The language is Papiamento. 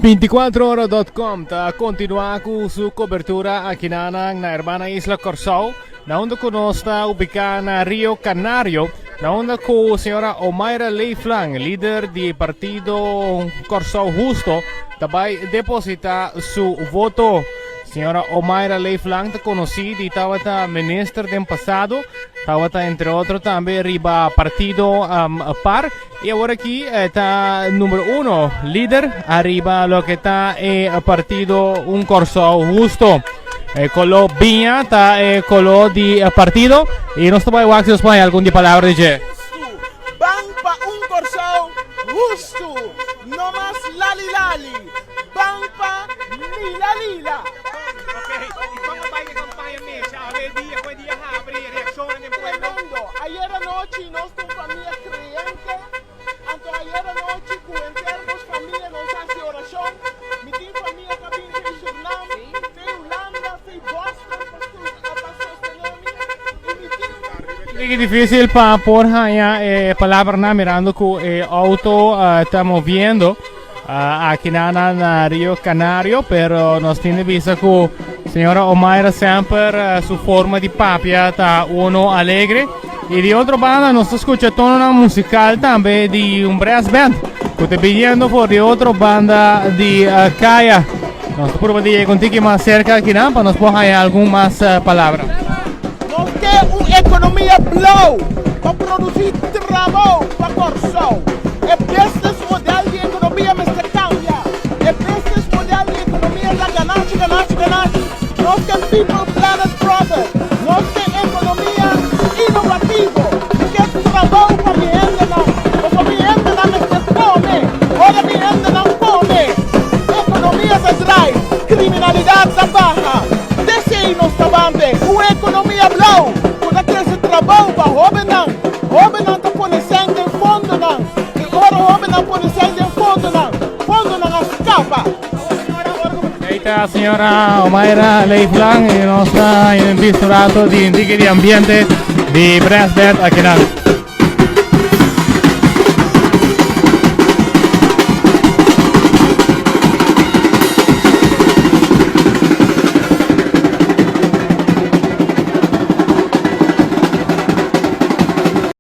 24ora.com ta kontinuá ku su kobertura aki na na hermana isla Kòrsou, na unda ku nos ta ubiká na Rio Canario, na unda ku señora Omayra Leeflang, lider di partido Kòrsou Husto, ta bai depositá su voto. Señora Omayra Leeflang ta konosí di tabata minister den pasado, tabata entre otro tambe riba partido um, par i awor aki ta number uno lider ariba loke ta e partido Un Kòrsou Husto. E koló biña ta e koló di partido i nos ta bai wak si nos por haña algun di palabra di dje. Ban pa un Kòrsou hustu, no mas lali lali, ban pa lila lila. Tremendo! Ayer anochi nos ta un famia creyente, anto ayer anochi cu henter nos famia nos haci oracion. Mi tin famia ca bin fei Surnam, fei Hulanda, fei Boston pa sostene mi y mi tin. Tiki dificil pa por haña e palabranan mirando cu e auto ta moviendo aki na na Rio Canario, pero nos tin di bisa cu señora Omayra semper su forma di papia ta uno alegre. Y di otro banda nos ta scucha tononan musical tambe di un brass band cu ta biniendo for di otro banda di caya. Nos ta purba di yega un tiki mas cerca akinan pa nos por haya algun mas palabra. Nos ke un ekonomia blou pa produsí trabou pa Kòrsou. E business model di ekonomia mester kambia. E business model di ekonomia ta ganashi, ganashi, ganashi. Nos ke people, planet, profit. Nos ke ekonomia inovativo. Mi ke trabou pa mi hendenan, pasobra mi hendenan mester kome. Ora mi hendenan kome, ekonomia ta drai, kriminalidat ta baha. T'esei nos ta bante, un ekonomia blou ku ta krese trabou pa hóbennan. Hóbennan ta pone sèn den fondonan i ora hóbennan pone sèn den fondonan, fondonan a skapa. Ei ta señora Omayra Leeflang y nos ta en visto rato di indique di ambiente di Brass Band akinan.